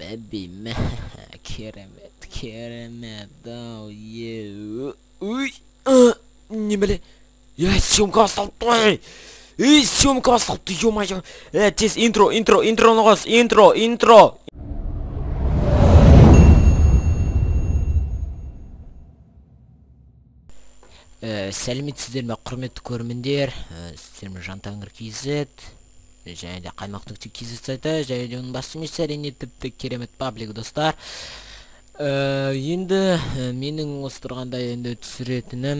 Бәби, керемет, керемет, ау, е, уй, не біле, е, съемка басталыпты ғой, ей, съемка басталыпты, ё-моё, тез интро, интро, интроны қос, интро, интро. Сәлеметсіздер ме, құрметті көрермендер, сіздермен Жантәңір KZ және де Қаймақ нүкте KZ сайты және де оның басты мүшесі, әрине, тіпті керемет паблик, достар. Енді менің осы тұрғанда енді түсіретінім,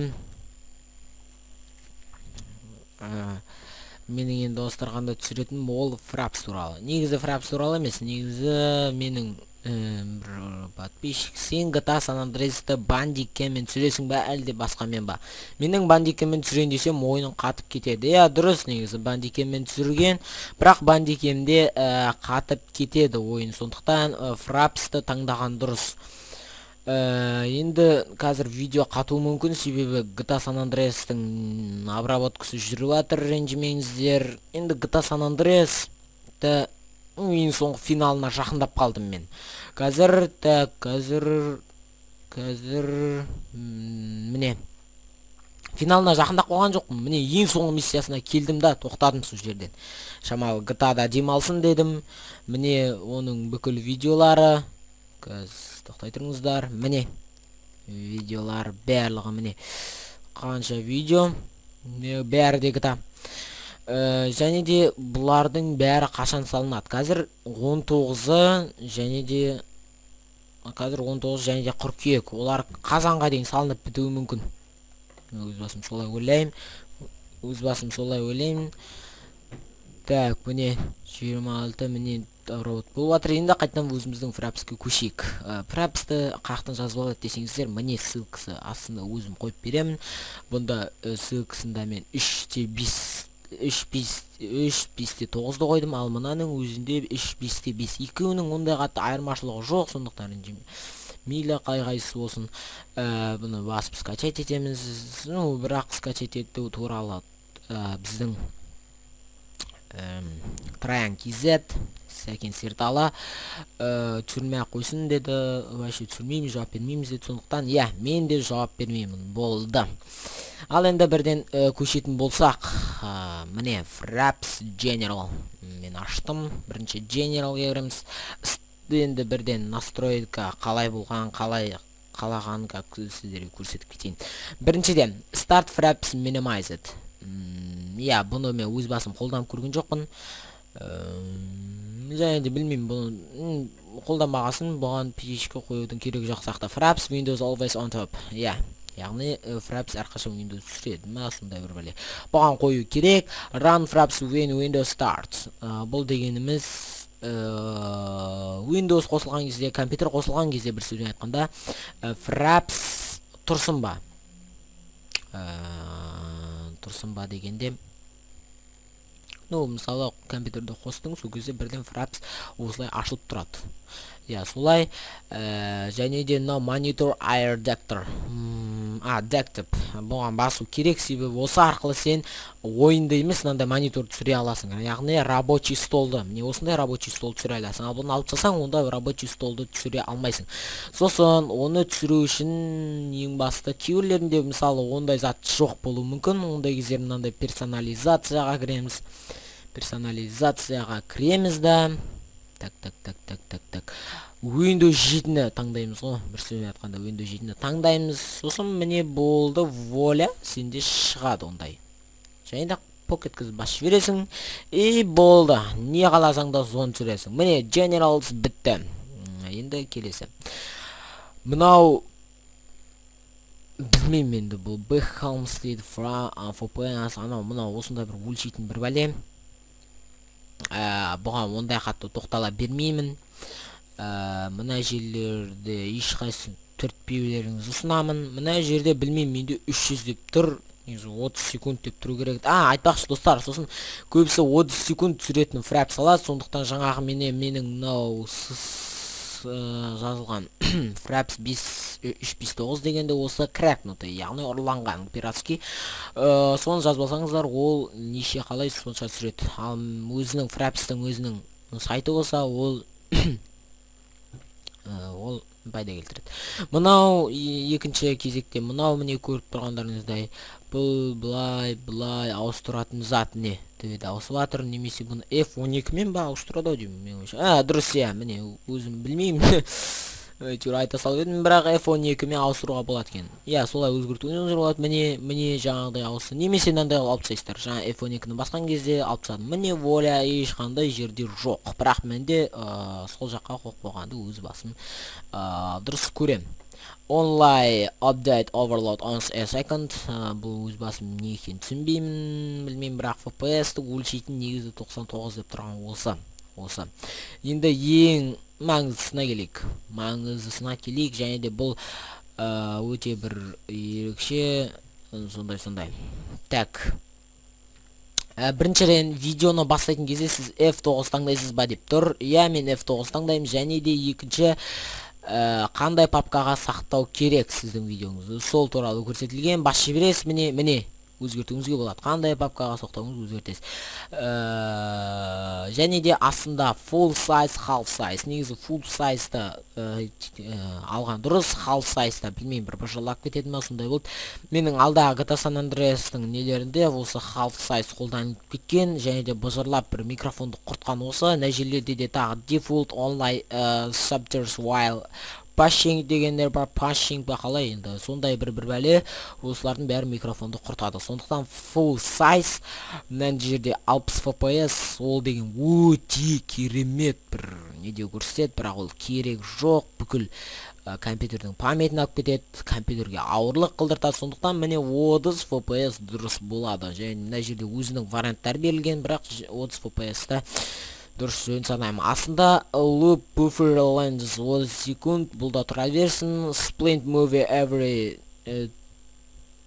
менің енді осы тұрғанда түсіретінім ол Fraps туралы. Негізі Fraps туралы емес, негізі менің бір подписчик, сен GTA San Andreas'ты Bandicam'мен түсіресің ба, әлде басқамен ба? Менің Bandicam'мен түсірейін десем, ойыным қатып кетеді. Иә, дұрыс, негізі Bandicam'мен түсірген, бірақ Bandicam'де қатып кетеді ойын, сондықтан Fraps'ты таңдаған дұрыс. Енді қазір видео қатуы мүмкін, себебі GTA San Andreas'тың обработкасы жүріп жатыр, ренжімеңіздер. Енді GTA San Andreas'ты ең соңғы финалына жақындап қалдым мен. Қазір, так, қазір, қазір, міне. Финалына жақындап қалған жоқпын. Міне, ең соңғы миссиясына келдім да, тоқтадым сол жерден. Шамалы G T A-да демалсын дедім. Міне, оның бүкіл видеолары. Қазір тоқтай тұрыңыздар. Міне, видеолар барлығы, міне. Қанша видео. Міне, бәрі де G T A. Және де бұлардың бәрі қашан салынады? Қазір он тоғызы және де қазір он тоғыз және де қыркүйек. Олар қазанға дейін салынып бітуі мүмкін. Өз басым солай ойлаймын. Өз басым солай ойлаймын. Так, міне 26, міне робот болып жатыр. Енді қайтадан өзіміздің Frapsке көшейік. Frapsты қаяқтан жазып алады десеңіздер, міне ссылкасы астында өзім қойып беремін. Бұнда ссылкасында мен үш те бес, үш бес, үш бес те тоғызды қойдым, ал мынаның өзінде үш бес те бес. Екеуінің ондай қатты айырмашылығы жоқ, сондықтан ренжіме. Мейлі қай қайсысы болсын. Бұны басып скачать етеміз. Бірақ скачать ету туралы біздің Троян KZ, Сәкен Сертала түсірмей ақ қойсын деді. Вообще түсірмейміз, жауап бермейміз деді. Сондықтан, иә, мен де жауап бермеймін. Болды. Ал енді бірден көшетін болсақ, міне Fraps General. Мен аштым. Бірінші Generalге кіреміз. Енді бірден настройка қалай болған, қалай қалаған, как сіздерге көрсетіп кетейін. Біріншіден, Start Fraps Minimized. Иә, бұны мен өз басым қолданып көрген жоқпын. Және де білмеймін, бұны қолданбағасын, бұған птичка қоюдың керегі жоқ сияқты. Fraps Windows always on top. Иә, яғни Fraps әрқашан Windows түсіреді. Мына сондай бір бәле. Бұған қою керек. Run Fraps when Windows starts. Бұл дегеніміз Windows қосылған кезде, компьютер қосылған кезде, бір сөзбен айтқанда, Fraps тұрсын ба? Тұрсын ба дегенде, мысалы, компьютерді қостың, сол кезде бірден Fraps осылай ашылып тұрады. Иә, солай. Және де мынау Monitor Air Detector. Detective. Бұған басу керек, себебі осы арқылы сен ойынды емес, мынандай монитор түсіре аласың. Яғни рабочий столды, міне осындай рабочий стол түсіре аласың. Ал бұны алып тастасаң, онда рабочий столды түсіре алмайсың. Сосын оны түсіру үшін ең басты кейбіреулерінде, мысалы, ондай зат жоқ болуы мүмкін. Ондай кезде мынандай персонализацияға кіреміз. Персонализацияға кіреміз да. Так, так, так, так, так, так. Windows 7-ні таңдаймыз ғой. Бір сөзбен айтқанда Windows 7-ні таңдаймыз. Сосын міне болды, воля, сенде шығады ондай. Және де Pocket кіз басып жібересің. И болды. Не қаласаң да соны түсіресің. Міне Generals бітті. Енді келесі. Мынау білмеймін енді, бұл Backhounds дейді, Fra, FPS, анау мынау осындай бір өлшейтін бір бәле. Бұған ондай қатты тоқтала бермеймін. Мына жерлерде ешқайсысын түртпеулеріңізді ұсынамын. Мына жерде білмеймін, менде 300 деп тұр. Негізі 30 секунд деп тұру керек. Айтпақшы достар, сосын көбісі 30 секунд түсіретін Fraps алады. Сондықтан жаңағы менің мынау жазылған Fraps бес, үш бес тоғыз дегенде осы крякнутый, яғни ұрланған пиратский. Соны жазып алсаңыздар, ол неше қалай сонша түсіреді. Ал өзінің Fraps'тың өзінің сайты болса, ол Пайда келтіреді. Мынау екінші кезекте, мынау міне көріп тұрғандарыңыздай, бұл былай былай ауыстыратын зат, не төбеде ауысып жатыр, немесе бұны F12 мен ба ауыстырады ау деймін менің ойымша. А, дұрыс, иә, міне өзім білмеймін. Әйтеуір айта салып едім, бірақ F12 мен ауыстыруға болады екен. Иә, солай өзгертуіңізге болады. Міне, міне жаңағыдай ауысты. Немесе мынандай қылып алып тастайсыздар. Жаңа F12-ні басқан кезде алып тастадым. Міне, воля ешқандай жерде жоқ. Бірақ менде сол жаққа қойып қойғанды өз басым дұрыс көремін. Only update overload once a second. Бұл өз басым не екенін түсінбеймін, білмеймін, бірақ FPS-ті өлшейтін негізі 99 деп тұрған осы. Осы. Енді ең маңыздысына келейік. Маңыздысына келейік, және де бұл өте бір ерекше сондай-сондай. Так. Біріншіден, видеоны бастайтын кезде сіз F9 таңдайсыз ба деп тұр. Иә, мен F9 таңдаймын. Және де екінші, қандай папкаға сақтау керек сіздің видеоңызды, сол туралы көрсетілген. Бас жібересіз, міне, міне өзгертуіңізге болады. Қандай папкаға сақтауыңызды өзгертесіз. Және де астында full size, half size. Негізі full size-ты алған дұрыс, half size-та білмеймін, бір бұжырлап кетеді ма, сондай болды. Менің алдағы GTA San Andreas'тың нелерінде осы half size қолданылып кеткен, және де бұжырлап бір микрофонды құртқан осы. Мына жерлерде де тағы default only subtitles while pausing дегендер бар, pausing ба қалай енді, сондай бір бәле, осылардың бәрі микрофонды құртады. Сондықтан full size, мына жерде 60 FPS, ол деген өте керемет бір неде көрсетеді, бірақ ол керек жоқ, бүкіл компьютердің памятін алып кетеді, компьютерге ауырлық қылдыртады. Сондықтан міне 30 FPS дұрыс болады. Және мына жерде өзінің варианттары берілген, бірақ 30 FPS-та дұрыс жөн санаймын. Астында loop buffer length 30 секунд, бұл да тұра берсін. Split movie every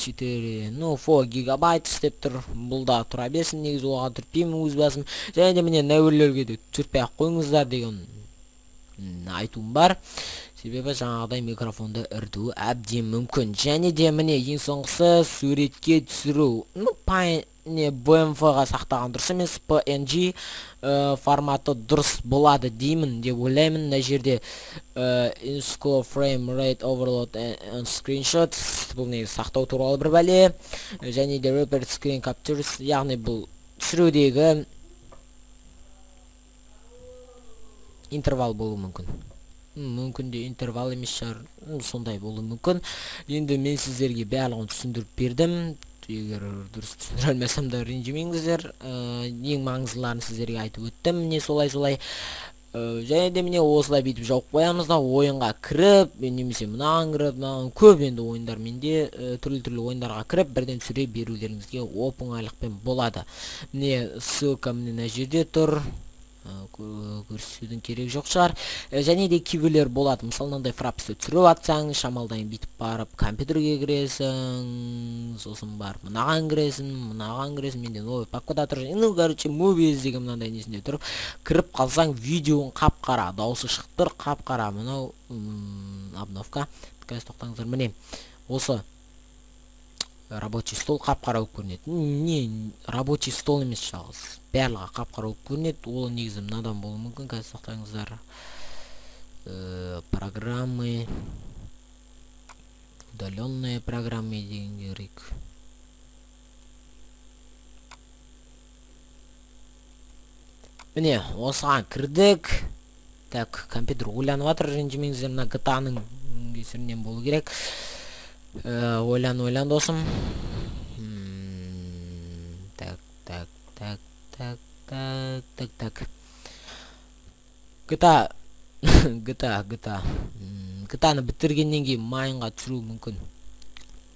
4, ну, 4 гигабайт деп тұр, бұл да тұра берсін, негізі оған түртпеймін өз басым. Және де міне нәуірлерге де түртпей ақ қойыңыздар деген айтуым бар. Себебі жаңағыдай микрофонды ірдуі әбден мүмкін. Және де міне ең соңғысы суретке түсіру. Ну, не BMF-ға сақтаған дұрыс емес, PNG форматы дұрыс болады деймін деп ойлаймын. Мына жерде Insclo frame rate overload and screenshots, бұл негізі сақтау туралы бір бәле. Және де repeat screen captures, яғни бұл түсірудегі интервал болуы мүмкін. Мүмкін де интервал емес шығар, сондай болуы мүмкін. Енді мен сіздерге барлығын түсіндіріп бердім. Егер дұрыс түсіндіре алмасам да ренжімеңіздер. Ең маңыздыларын сіздерге айтып өттім. Міне солай-солай. Және де міне осылай бүйтіп жауып қоямыз да, ойынға кіріп, немесе мынаған кіріп, мынаған көп енді ойындар менде, түрлі-түрлі ойындарға кіріп, бірден түсіре берулеріңізге оп-оңайлықпен болады. Міне ссылка міне мына жерде тұр. Көрсетудің керегі жоқ шығар. Және де кейбіреулер болады. Мысалы, мынандай фрапсты түсіріп атсаң, шамалдан бүйтіп барып компьютерге кіресің, сосын барып мынаған кіресің, мынаған кіресің, менде новый папкада тұр. Ну, короче, movies деген мынандай несінде тұрып, кіріп қалсаң, видеоң қап-қара, дауысы шығып тұр, қап-қара. Мынау обновка. Қазір тоқтаңыздар, міне осы рабочий стол қап-қара болып көрінеді. Не, рабочий стол емес жалғыз. Барлығы қап-қара болып көрінеді. Ол негізі мынадан болуы мүмкін. Қазір тоқтаңыздар. Программы, удаленные программы деген керек. Міне, осыған кірдік. Так, компьютер ойланып жатыр, ренжімеңіздер, мына G T A-ның кесірінен болу керек. Ойлан, ойлан, досым. Так, так, так, так, так, так, так. GTA, GTA, GTA. G T A-ны бітіргеннен кейін майынға түсіру мүмкін.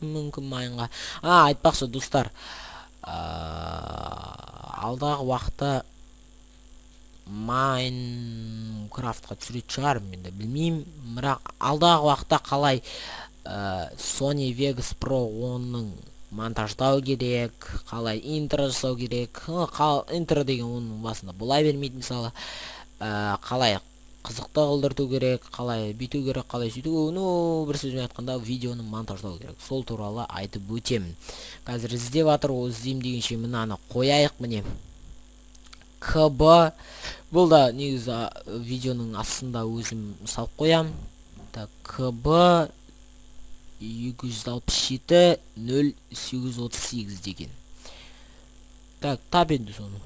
Мүмкін майынға. Айтпақшы, достар, алдағы уақытта Майнкрафтқа түсіретін шығармын, енді білмеймін. Бірақ алдағы уақытта қалай Sony Vegas Pro 10-ның монтаждау керек, қалай интро жасау керек. Интро деген оның басында бола бермейді, мысалы. Қалай қызықты қылдырту керек, қалай бүйту керек, қалай сөйту керек. Ну, бір сөзбен айтқанда, видеоны монтаждау керек. Сол туралы айтып өтемін. Қазір іздеп жатыр, ол іздеймін дегенше мынаны қояйық, міне. КБ. Бұл да негізі видеоның астында өзім салып қоям. Так, КБ 267 0838 деген. Так, тап енді соны.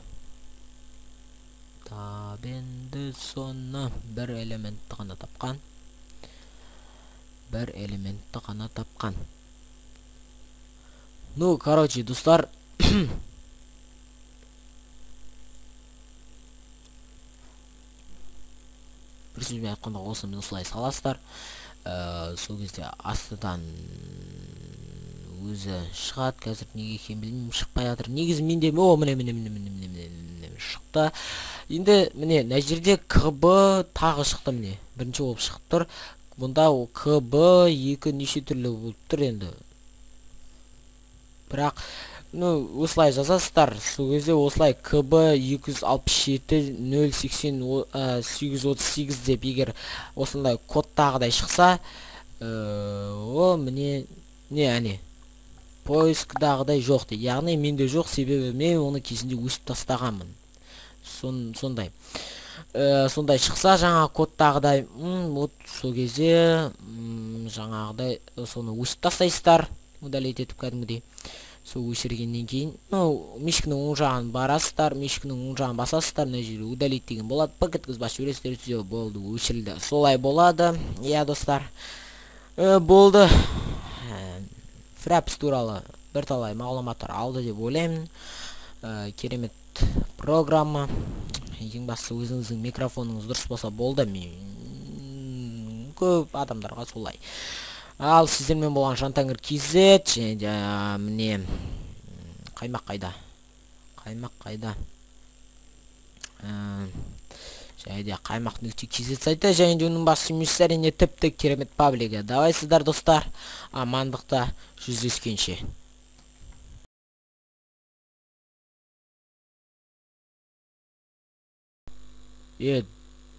Тап енді соны. Бір элементті ғана тапқан. Бір элементті ғана тапқан. Ну, короче, достар, бір сөзбен айтқанда, осыны осылай саласыздар. Сол кезде астыдан өзі шығады. Қазір неге екенін білмеймін, шықпай жатыр. Негізі менде, о, міне, міне, міне, міне, міне, міне, міне, шықты. Енді міне мына жерде КБ тағы шықты, міне бірінші болып шығып тұр. Бұнда КБ екі неше түрлі болып тұр енді. Бірақ, ну, осылай жазасыздар. Сол кезде осылай КБ 267 нөл сексен, 838 деп, егер осындай кодтағыдай шықса, о, міне, не, әне поисктағыдай жоқ дейді. Яғни менде жоқ, себебі мен оны кезінде өшіріп тастағанмын. Сондай. Сондай шықса жаңа кодтағыдай, вот сол кезде, жаңағыдай соны өшіріп тастайсыздар, удалить етіп кәдімгідей. Сол өшіргеннен кейін, ну, мишкінің оң жағын барасыздар, мишкінің оң жағын басасыздар, мына жерде удалить деген болады, пк еткізіп басып жібересіздер, все, болды, өшірілді. Солай болады. Иә, достар. Болды. Фрапс туралы бірталай мағлұматтар алды деп ойлаймын. Керемет программа. Ең бастысы өзіңіздің микрофоныңыз дұрыс болса болды. Мен көп адамдарға солай. Ал сіздермен болған Жантәңір KZ және де, міне қаймақ қайда? Қаймақ қайда? Және де қаймақ нүкте KZ сайты және де оның бас сүймесі әрине тіпті керемет паблигі. Давай сіздер, достар, амандықта жүздескенше.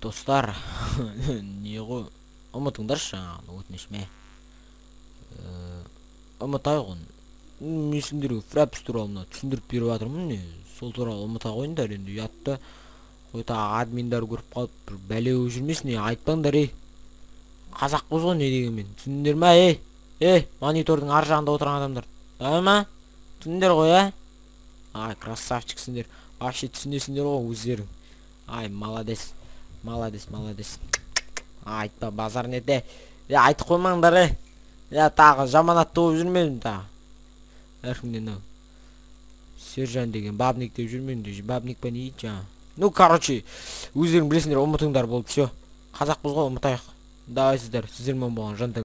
Достар, не ғой, ұмытыңдаршы жаңағыны, өтініш ме? Ұмытайық оны. Мен сендерге Фрапс туралы мына түсіндіріп беріп жатырмын, не, сол туралы ұмыта қойыңдар енді, ұятты. Ой, тағы админдар көріп қалып бір бәле болып жүрмесін, не, айтпаңдар, ей. Қазақпыз ғой, не дегенмен. Түсіндіңдер ма, ей? Ей, монитордың ар жағында отырған адамдар. Давай ма? Түсіндіңдер ғой, ә? Ай, красавчиксіңдер. Вообще түсінесіңдер ғой өздерің. Ай, молодец. Молодец, молодец. Айтпа, базар не де. Е, айтып қоймаңдар, ей. Я тағы жаманатты болып жүрмедім тағы. Әркімнен ау. Сержан деген бабник деп жүрмедім де, бабник па не дейді жаңа. Ну, короче, өздерің білесіңдер, ұмытыңдар болды, все. Қазақпыз ғой, ұмытайық. Давай сіздер, сіздермен болған Жантәңір.